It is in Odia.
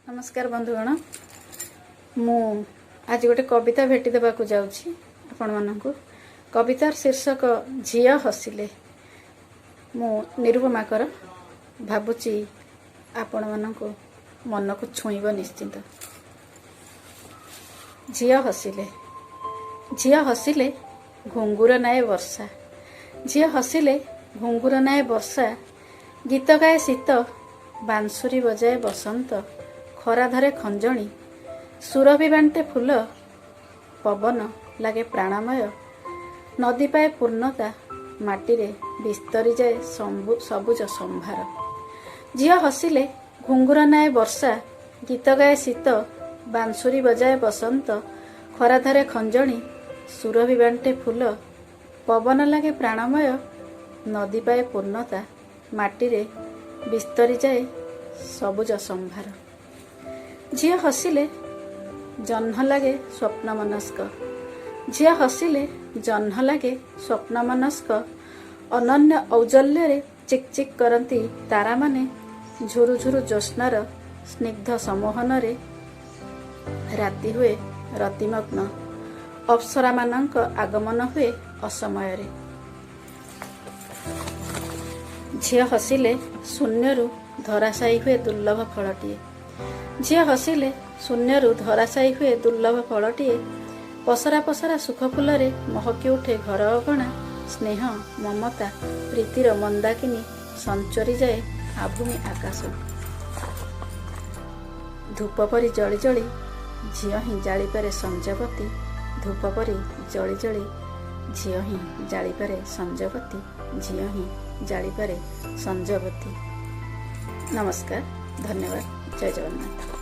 ନମସ୍କାର ବନ୍ଧୁଗଣ, ମୁଁ ଆଜି ଗୋଟେ କବିତା ଭେଟି ଦେବାକୁ ଯାଉଛି ଆପଣମାନଙ୍କୁ। କବିତାର ଶୀର୍ଷକ ଝିଅ ହସିଲେ। ମୁଁ ନିରୁପମା କର। ଭାବୁଛି ଆପଣମାନଙ୍କୁ ମନକୁ ଛୁଇଁବ ନିଶ୍ଚିନ୍ତ। ଝିଅ ହସିଲେ। ଝିଅ ହସିଲେ ଘୁଙ୍ଗୁର ନାଏ ବର୍ଷା। ଝିଅ ହସିଲେ ଘୁଙ୍ଗୁର ନାଏ ବର୍ଷା। ଗୀତ ଗାଏ ଶୀତ, ବାଂଶୁରୀ ବଜାଏ ବସନ୍ତ, ଖରା ଧରେ ଖଞ୍ଜଣି, ସୁରଭି ବାଣ୍ଟେ ଫୁଲ, ପବନ ଲାଗେ ପ୍ରାଣମୟ, ନଦୀ ପାଏ ପୂର୍ଣ୍ଣତା, ମାଟିରେ ବିସ୍ତରି ଯାଏ ସବୁଜ ସମ୍ଭାର। ଝିଅ ହସିଲେ ଘୁଙ୍ଗୁର ନାଏ ବର୍ଷା, ଗୀତ ଗାଏ ଶୀତ, ବାଂଶୁରୀ ବଜାଏ ବସନ୍ତ, ଖରା ଧରେ ଖଞ୍ଜଣି, ସୁରଭି ବାଣ୍ଟେ ଫୁଲ, ପବନ ଲାଗେ ପ୍ରାଣମୟ, ନଦୀ ପାଏ ପୂର୍ଣ୍ଣତା, ମାଟିରେ ବିସ୍ତରି ଯାଏ ସବୁଜ ସମ୍ଭାର। ଝିଅ ହସିଲେ ଜହ୍ନ ଲାଗେ ସ୍ୱପ୍ନ ମନସ୍କ। ଝିଅ ହସିଲେ ଜହ୍ନ ଲାଗେ ସ୍ୱପ୍ନ ମନସ୍କ। ଅନନ୍ୟ ଔଜ୍ଜଲ୍ୟରେ ଚିକ୍ ଚିକ୍ କରନ୍ତି ତାରାମାନେ। ଝୁରୁ ଝୁରୁ ଜ୍ୟୋତ୍ସ୍ନାର ସ୍ନିଗ୍ଧ ସମ୍ମୋହନରେ ରାତି ହୁଏ ରତିମଗ୍ନ। ଅପ୍ସରାମାନଙ୍କ ଆଗମନ ହୁଏ ଅସମୟରେ। ଝିଅ ହସିଲେ ଶୂନ୍ୟରୁ ଧରାଶାୟୀ ହୁଏ ଦୁର୍ଲଭ ଫଳଟିଏ। ଝିଅ ହସିଲେ ଶୂନ୍ୟରୁ ଧରାଶାୟୀ ହୁଏ ଦୁର୍ଲଭ ଫଳଟିଏ। ପସରା ପସରା ସୁଖ ଫୁଲରେ ମହକି ଉଠେ ଘର ଅଗଣା। ସ୍ନେହ ମମତା ପ୍ରୀତିର ମନ୍ଦାକିନୀ ସଞ୍ଚରିଯାଏ ଆଭୂମି ଆକାଶ। ଧୂପ ପରି ଜଳି ଜଳି ଝିଅ ହିଁ ଜାଳିପାରେ ସଞ୍ଜବତୀ। ଧୂପ ପରି ଜଳି ଜଳି ଝିଅ ହିଁ ଜାଳିପାରେ ସଞ୍ଜବତୀ। ଝିଅ ହିଁ ଜାଳିପାରେ ସଞ୍ଜବତୀ। ନମସ୍କାର, ଧନ୍ୟବାଦ, ଜୟ ଜଗନ୍ନାଥ।